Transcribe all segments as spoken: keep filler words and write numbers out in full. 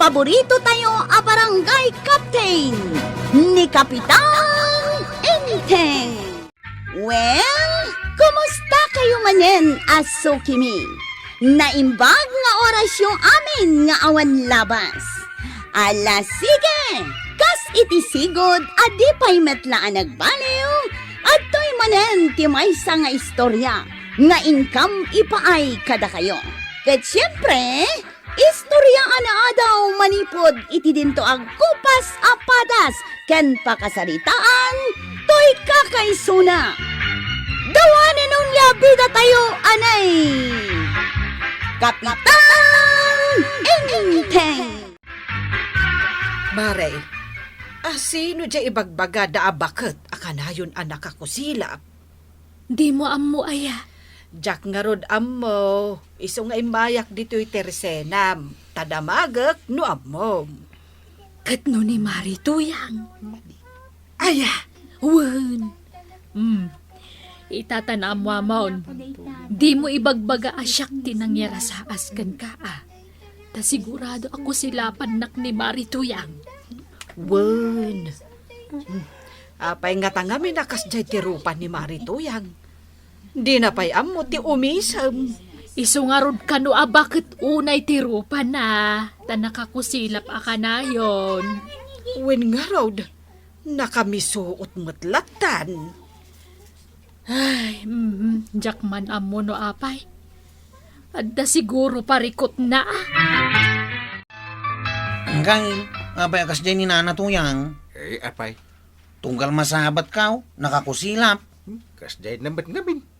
Paborito tayo a barangay captain, ni Kapitan Enteng. Well, kumusta kayo manen a sukimi? Naimbag nga orasyo amin nga awan labas. Ala, sige! Kas iti sigud a di pay met la a nagbaliw, adtoy manen ti maysa nga istorya nga inkam ipaay kadakayo. Ket siempre, istorya a naadaw manipud iti dinto agkupas a padas ken pakasaritaan toy kakaisuna. Dawanen onya bida tayo, anay! Kapitan Enteng! Mare, a sino diay ibagbaga da a baket a kanayon a nakakusilap? Dimo ammo aya? Diak ngarud ammo, isu nga immayak ditoy tersenam, ta damagek no ammom. Ket no ni Mari Tuyang? Aya? Wen. Hmm. Ita ta naammoamon. Dimo ibagbaga a siak ti nangyarasaas kenka, a. Ta sigurado a kusilapannak ni Mari Tuyang. Wen. Apay ngata ngamin a kasdiay ti rupa ni Mari Tuyang? Dina pay ammo ti umisem. Isu ngarud kano a baket unay ti rupana, ta nakakusilap a kanayon. Wen ngarud, nakamisuot met lattan. Ay, mhm, diak man ammo no apay. Adda siguro parikutna, a. Anggail, apay a kasdiay ni Nana Tuyang? Eh, apay? Tunggal masabatkaw, nakakusilap. Hmm, kasdiay na met ngamin.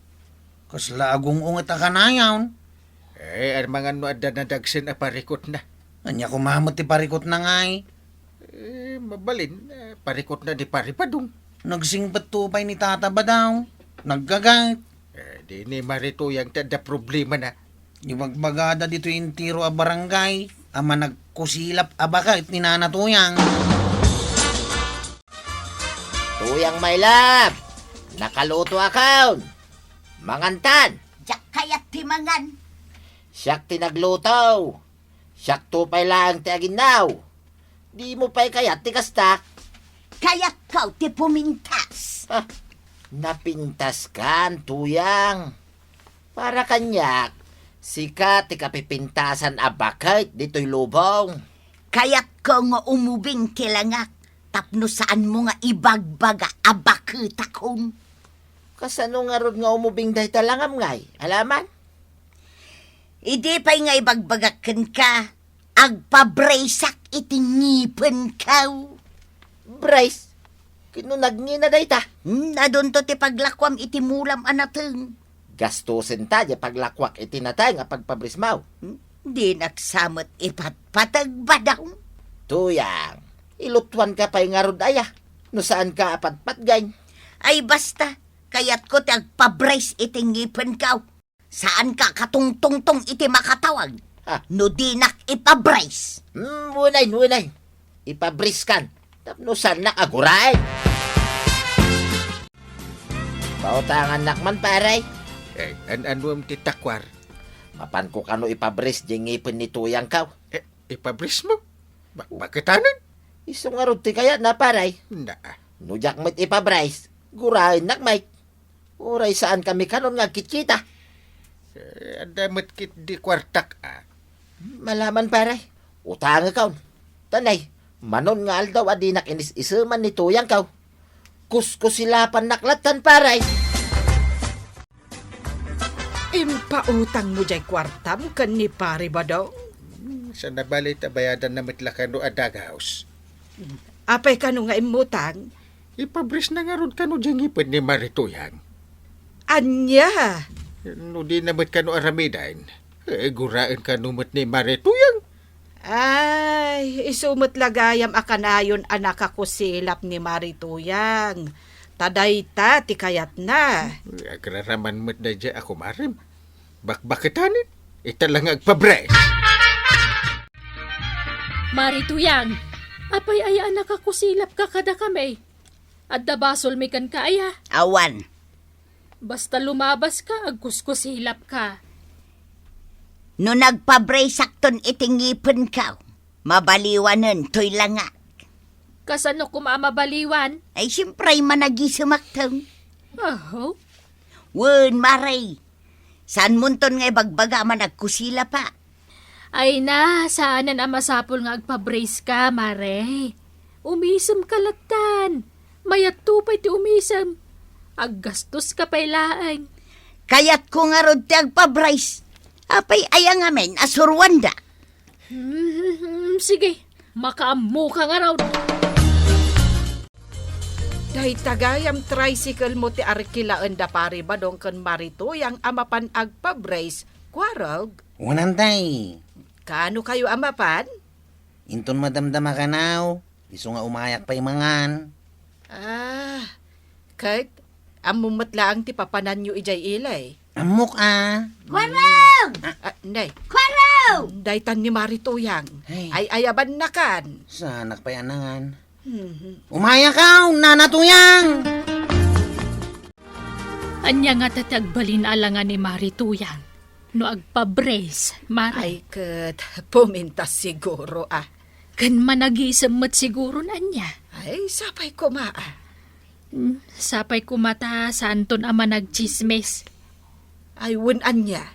Kasla agung-unget a kanayon. Eh, armangan no adda nadagsen a parikutna. Ania koma met ti parikutna ngay? Eh, mabalin, eh, parikutna ni Pari Badong. Nagsingpetto pay ni Tata Badong. Naggagat. Eh, di ni Mari Tuyang ti adda problemana. Ibagbagada ditoy entero a barangay a managkusilap a baket ni Nana Tuyang. Tuyang, my love, nakalutoakon. Mangantan. Diak kayat ti mangan. Siak ti nagluto. Siakto pay laeng ti aginnaw. Dimo pay kayat ti kasta? Kayatko ti pumintas. Ah, napintaskan, Tuyang. Para kaniak, sika ti kapipintasan a baket ditoy lubong. Kayatko nga umubing ti langak tapno saanmo nga ibagbaga a baketakon. Kasano ngarud nga umubing dayta langam ngay, alaman? Idi pay nga ibagbagak kenka, agpabraysak iti ngipenko. Brace? Ket no nagngina dayta? Hmm, adunto ti paglakuam iti mulam a nateng. Gastosenta diay paglakuak iti nateng a pagpabrismo. Hmm, dinak sa met ipatpateg, Badong. Tuyang, ilutuanka pay ngarud aya no saanka a patpatgen? Ay basta, kayatko ti agpabrace iti ngipenko. Saanka a katungtungtong iti makatawag. Ah. No dinak ipabrace. Hmm, unay, unay. Ipabracekan. Tapno saannak a guraen. Pautangannak man, pare. Eh, an-anuem ti takuar? Mapanko kano ipabrace diay ngipen ni Tuyangko? Eh, ipabracemo? Ba-, baketanen? Isu ngarud ti kayatna, pare. Na. No diak met ipabrace, guraennak met. Uray saankami kanon nga agkitkita. Eh, adda met ketdi kuartak, a. Malaman, pare. Utangekon. Tanay, manon nga aldaw a dinak inis-iseman ni Tuyangko, kuskusilapannak lattan, pare. Impautangmo diay kuartam ken ni Pare Badong? Hmm, saan a bale ta bayadanna met la kano a dagaus. Apay kano nga immutang? Ipabracena ngarud kano diay ngipen ni Mari Tuyang. Ania? No dina met kano aramiden, eh, guraen kano met ni Mari Tuyang. Ay, isu met la gayam a kanayon a nakakusilap ni Mari Tuyang. Ta dayta ti kayatna. Agraraman met daydiay a kumarem. Bakbaketanen, ita la nga agpabrace. Mari Tuyang, apay aya a nakakusilapka kadakami? Adda basolmi kenka aya? Awan. Basta lumabaska, agkuskusilapka. No nagpabraceakton iti ngipenko, Mabaliwanen toy langak. Kasano koma a mabaliwan? Ay, siyempre, managisemak, teng. Aho? Wen, Mare. Saan monton nga ibagbaga a managkusilap? Ay na, saanen a masapul nga agpa-brace ka, Mare. Umisem ka lattan. Mayatto pay ti umisem. Aggastos ka pay laeng. Kayatko ngarud ti agpa-brace. Apay aya ngamin a suruanda? Hmm, sige, makaammo ka ngarud. Dayta gayam tricycle mo ti arkilaen da Pari Badong ken Mari Tuyang a mapan agpa-brace, Kuarog? Wen, Antay. Kaano kayo a mapan? Inton madamdama kanaw, isu nga umayak pay mangan. Ah, ket ammom met laeng ti papananyo idiay ili. Ammok a. Kuarog! Ah, nay. Kuarog! Daytan ni Mari Tuyang. Ay. Ay-ayabannakan. Saanak pay a nangan. Mhm. Umayakaw, Nana Tuyang! Ania ngata ti agbalin a langa ni Mari Tuyang no agpa-brace, Mari? Ay, ket pumintas siguro, ah. Ken managisem met siguron ania? Ay, sapay koma, ah. Hmm, sapay koma ta saanton a managtsismis. Ay, wen ania?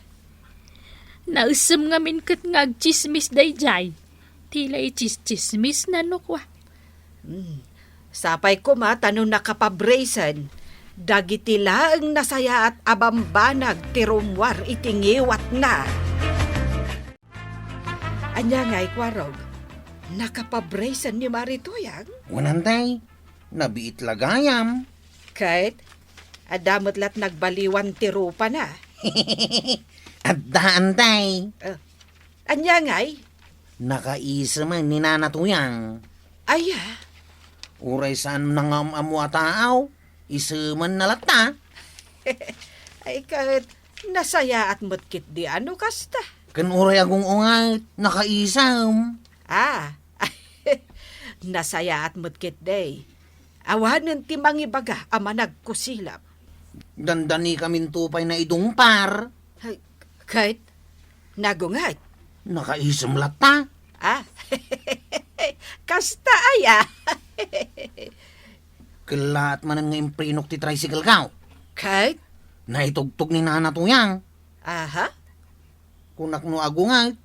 Naisem ngamin ket nga agtsismis daydiay. Ti la itsistsismis na no kua. Hmm. Sapay koma ta no nakapabracen, dagiti laeng nasayaat a bambanag ti rummuar iti ngiwatna. Ania ngay, Kuarog? Nakapabracen ni Mari Tuyang? Wen, Antay. Nabiit la gayam. Ket, adda met lat nagbaliwan ti rupana. Adda, Antay. Eh, ania ngay? Nakaisem ni Nana Tuyang. Aya? Uray saan nangam-ammo a taaw, isemenna latta. Ay, ket, nasayaat met ketdi a no kasta. Ken uray agung-unget, nakaisem. Ah, nasayaat met ketdi. Awanen ti mangibaga a managkusilap. Dandanikaminto pay naidungpar. Ay, ket, nagunget. Nakaisem latta. Ah, kasta aya. Kellaat manen nga imprenok ti tricycle ko. Ket? Naitugtog ni Nana Tuyang. Aha? Kunak no agunget,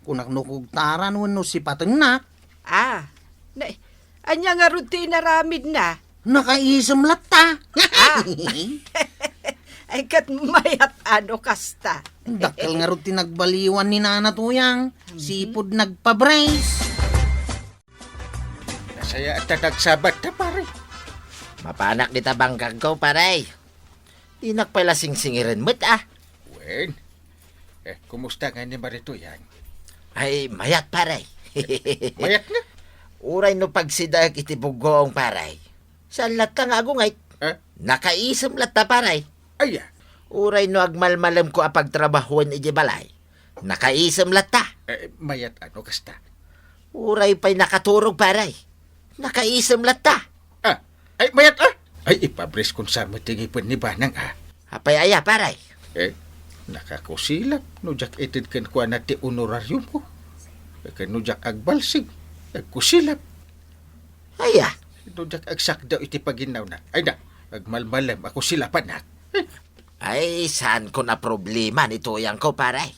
kunak no kugtaran wenno sipatennak. Ah, na, ania ngarud ti inaramidna? Nakaisem latta. Ah. Ay, ket mayat a no kasta. Dakkel ngarud ti nagbaliwan ni Nana Tuyang. Mhm. Sipud nagpa-brace. Nasayaat ta nagsabat ta, pare. Mapanak dita bangkagko, pare. Dinak pay la singsingiren met, ah. Wen. Eh, kumusta nga ni Mari Tuyang? Ay, mayat, pare. Mayat nga? Uray no pagsidaek iti buggoong, pare. Saan latta nga agunget? Eh? Nakaisem latta, pare. Aya? Uray no agmalmalemko a pagtrabahoen iti balay. Nakaisem latta. Eh, mayat a no kasta? Uray pay nakaturog, pare. Nakaisem latta. Ah, ay, mayat, ah! Ay, ipabriskon sa met ti ngipen ni Banang, ah. Apay aya, pare? Eh, nakakusilap no diak ited kenkuana ti honorariumko. Eh, ken no diak agbalsig, agkusilap. Aya? No diak agsakdaw iti paginnawna. Ay na, agmalmalem a kusilapanak. Eh. Ay, saan ko na problema ni Tuyang ko, pare.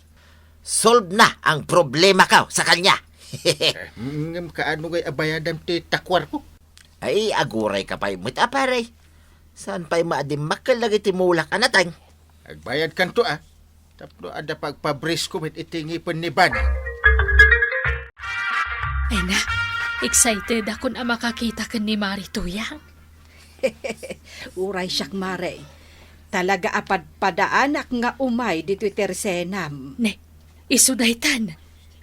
Solve na ang problema ko sa kanya. Eh, ngem kaano ngay a bayadam ti takuar ko? Ay, aguray ka pay met a, pare. Saan pay maadimmakkel dagiti mulak a nateng? Agbayad kanto, ah. Tapno adda pagpabris ko met iti ngipen ni Bana. Ay na, excited akon a makakita ken ni Mari Tuyang. Uray siak, Mare. Talaga a padpadaanak nga umay ditoy tersenam. Ne, isu daytan.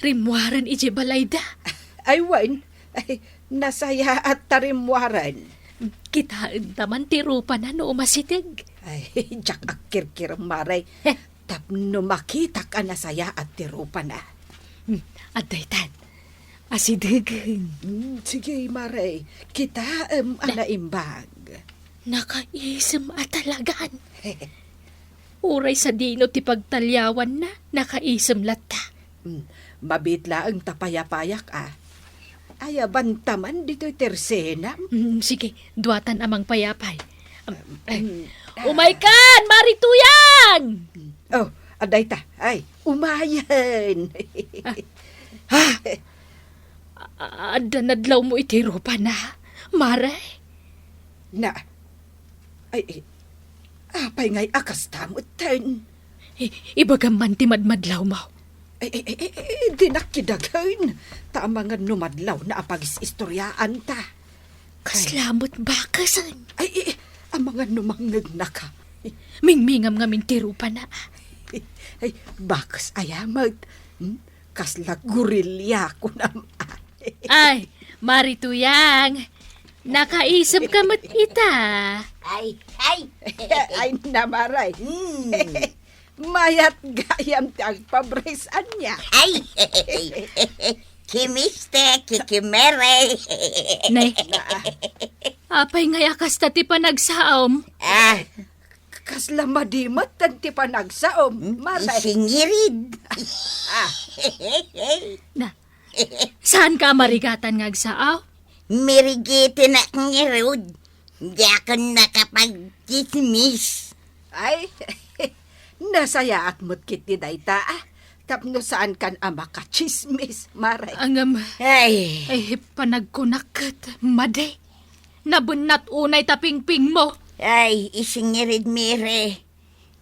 Rimmuaren iti balayda. Ay, wen. Ay, nasayaat ta rimmuaren. Kitaenta man ti rupana no umasiteg. Ay, diak agkirkirem, Mare. Heh. Tapno makitak a nasayaat ti rupana. Hmm, adda itan. Asidegen. Hmm, sige, Mare. Kitaem a Ne- naimbag. Nakaisem a talagan. Uray sadino ti pagtaliawanna, nakaisem latta. Hmm, mabiit laeng ta payapayak, ah. Ayaban ta man ditoy tersenam. Mm, sige, duatan a mangpayapay. Am, eh, mm, ah. Umaykan, Mari Tuyang! Oh, adda ita. Ay, umayen. Ah. Ah, a-, adda nadlawmo iti rupana, Mare? Na, ay, ay, apay ngay a kasta metten? I-, ibagam man ti madmadlawmo. Ay, ay, ay, ay, ay, dinak kidagen. Ta amangan no madlawna a pagis-istoriaanta. Kasla met bakesen. Ay, ay, ay, amangan no mangngegnaka. Mingmingam ngamin ti rupana. Ay, bakes aya met. Hmm? Kasla gorilya, kunam. Ay, Mari Tuyang, nakaisem ka met ita. Ay, ay. Ay, namaray. Hmm. Mayat gayam ti agpabres ania. Ay, ki Mister, ki, ki Mere. Ne, apay ngay a kasta ti panagsaom? Ah, kasla madi met ti panagsaom, Mare. Isingirid. Ah. Na, saanka a marigatan nga agsao? Mirigitenak ngarud. Diakon nakapagtsismis. Ay, nasayaat met ketdi dayta, ah. Tapno saankan a makatsismis, Mare. Ngem, ay, ay, panagkunak ket madi. Nabennat unay ta pingpingmo. Ay, isingirid, Mere.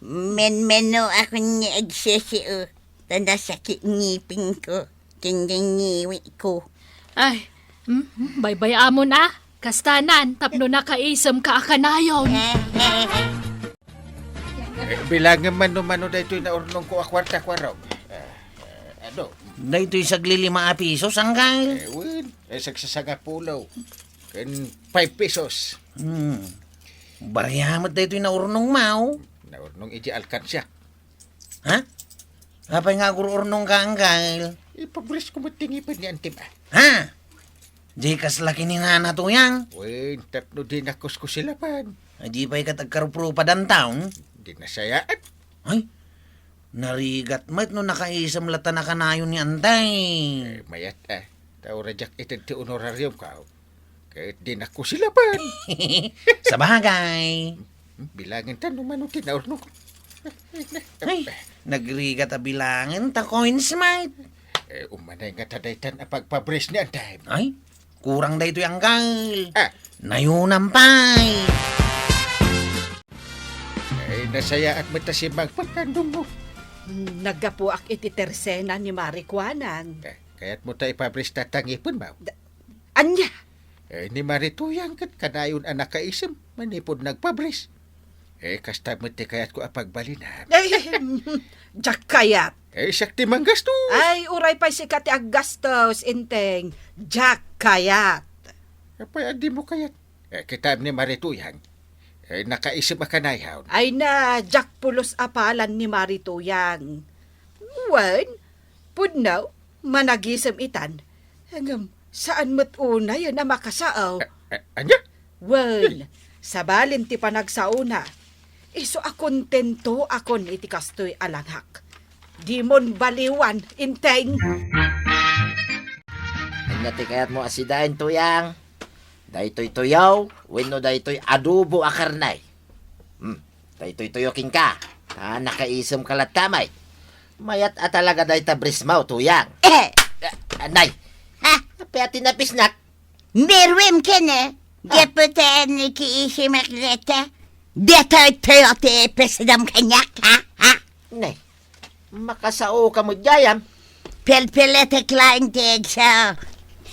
Menmenno akon nga agseseo, ta nasakit ngipinko, ken ngiwitko. Ay, mm, mm, baybay-amon a. Kastanan, tapno nakaisemka a kanayon. Eh, bilangem man no mano daytoy naurnongko a kuarta, Kuarog. Eh, eh, adu. Daytoy saglilima a pisos, anggal. Eh, wen, eh, sagsasangapulo. Ken five pesos. Hmm. Bariya met daytoy naurnongmo. Naurnong iti alkansia. Ha? Apay nga agur-urnongka, anggal? Ipabresko met ti ngipen ni Antim, ah. Ha? Di kasla kininana, Tuyang? Wen, tapno dinak kuskusilapan. Ay, di pay ket agkaruprupa downtown? Di nasayaat. Ay, narigat met no nakaisem latta a kanayon ni Antay. Eh, mayat, ah. Ta uray diak ited ti honorariumko. Ket dinak kusilapan. Sabagay. Hmm, bilangenta no mano ti naurnong. Ay, nagrigat a bilangenta, coins, mate. Eh, umanay ngata daytan a pagpabres ni Antay. Ay, kurang daytoy, anggal. Ah. Nayonam pay. Ay, nasayaat met ta simmangpet, Kandunggo. Hmm, naggapuak iti tersena ni Mari Kuanang. Eh, kayatmo ta ipabres ta ngipenmo? Da-, Ania? Eh, ni Mari Tuyang ket kanayon a nakaisem manipud nagpabres. Eh, kasta met ti kayatko a pagbalina. Eh, diak kayat. Eh, siak ti manggastos. Ay, uray pay sika ti aggastos, Enteng. Diak kayat. Apay a dimo kayat? Eh, kitam ni Mari Tuyang. Eh, nakaisem a kanayon. Ay na, diak pulos a palan ni Mari Tuyang. Wen, pudno, managisem itan. Ngem, saan met unayen a makasao. Eh, eh, ania? Wen, sabalin ti panagsaona. Isu a kontentoakon iti kastoy a langak. Dimon baliwan, Enteng. Ania ti kayatmo a sidaen, Tuyang? Daytoy tuyaw wenno daytoy adobo a karne? Hmm, daytoy tuyaw kenka. Ta nakaisemka latta met. Mayat a talaga dayta brismo, Tuyang. Eh! Ah, nay! Ha? Apay a ti napisnak? Meruem ken, eh. Ah. Gapu ta nakiisemak latta. Daytoy tuyaw ti ipasidam kaniak, ha? Ha? Nay, makasaoka met gayam. Pilpilitek laeng ti igso.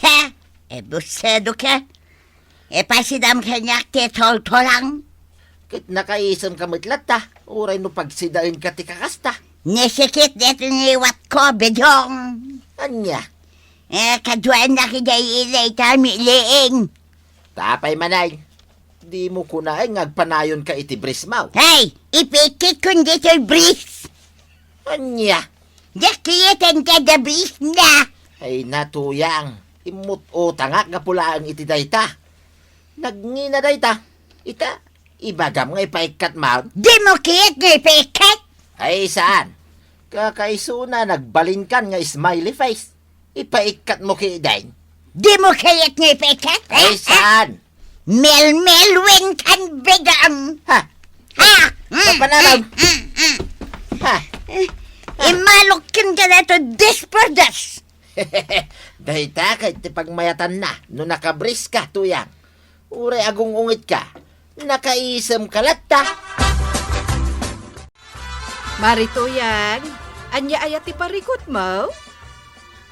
Ha? Ebussedo ka? Ipasidam kaniak ti tultulang. Ket nakaisemka met latta, uray no pagsidaenka ti kakasta. Nasikit daytoy ngiwatko, Bedong. Ania? Eh, kaduaennak idiay ili ita, miiliing. Ta apay manen, dimo kunaen nga agpanayonka iti brismo? Hey! Ipikkitkon ditoy bris! Ania? Diak kayat ti adda brisna! Ay, Tuyang, immut-utangak gapu laeng iti dayta. Nagngina dayta. Ita, ibagam nga ipaikkatmon. Dimo kayat nga ipaikkat? Ay, saan? Kakaisuna, nagbalinkan nga smiley face. Ipaikkatmo kadi. Dimo kayat nga ipaikat? Ay, saan? Melmel wen kan bigam. Ha? Ha? Kapanarag. Ha? Imalok ken kadato desperdas. Dayta ket ti pagmayatanna no nakabris ka, Tuyang. Uray agung-ungit ka, nakaisem ka latta. Mari Tuyang, ania aya ti parikutmo?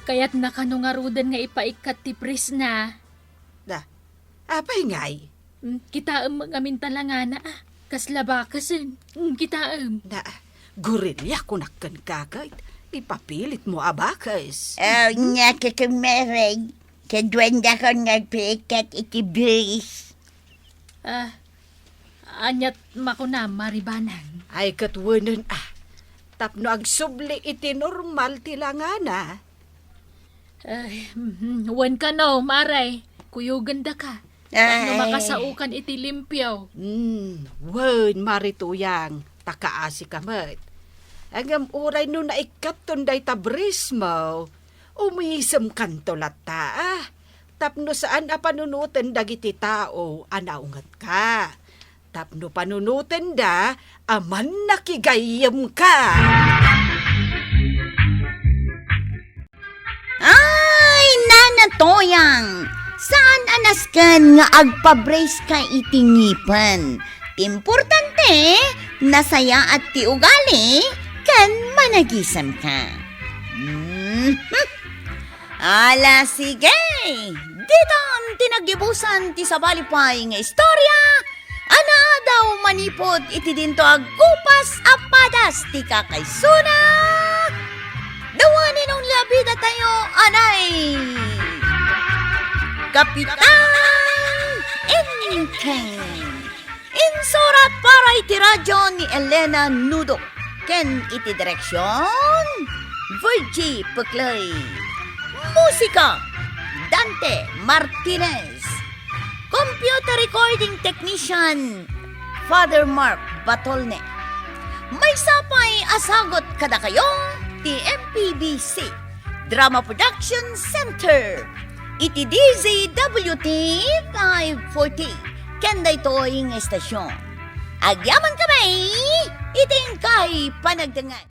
Kayatna kano ngaruden nga ipaikkat ti prisna? Da, apay ngay? Mm, kitaem ngamin talangana, ah. Kasla bakasen. Mm, kitaem. Da, gurilya kunak kenka ket ipapilitmo a bakes. Oh, nia, Kikimmereng. Kaduendakon nga agpaikkat iti bris. Ah, aniat makuna, Mari Banang? Ay, ket wenen, ah. Tapno agsubli iti normal ti langana. Ay, mhm, wen kano, Mare. Kuyogenda ka. Tapno Ay. Makasaokan iti limpio. Hmm, wen, Mari Tuyang, ta kaasi ka met. Ngem uray no naikkatton dayta brismo, umisem kanto latta, ah. Tapno saan a panunoten dagiti tao a naungetka. Tapno panunotenda a mannakigayyemka. Ay, Nana Toyang, saan a nasken nga agpabris ka iti ngipen. Ti importante, nasayaat ti ugali ken managisem ka. Mhm. Ala, sige! Ditan ti naggibusan ti sabali pay nga istorya a naadaw manipud iti dinto a gupas a padas ti kakaisuna. The one and only a bida tayo, anay! Kapitan Enteng. Insurat para iti radyo ni Elena Nudo ken iti direksion, Virgie Puclay. Musika, Dante Martinez. Computer recording technician, Father Mark Batolne. Maysa pay a sagut kadakayo ti M P B C Drama Production Center iti D Z W T five forty ken daytoy nga estasyon. Agyaman kami iti inkay panagdangan.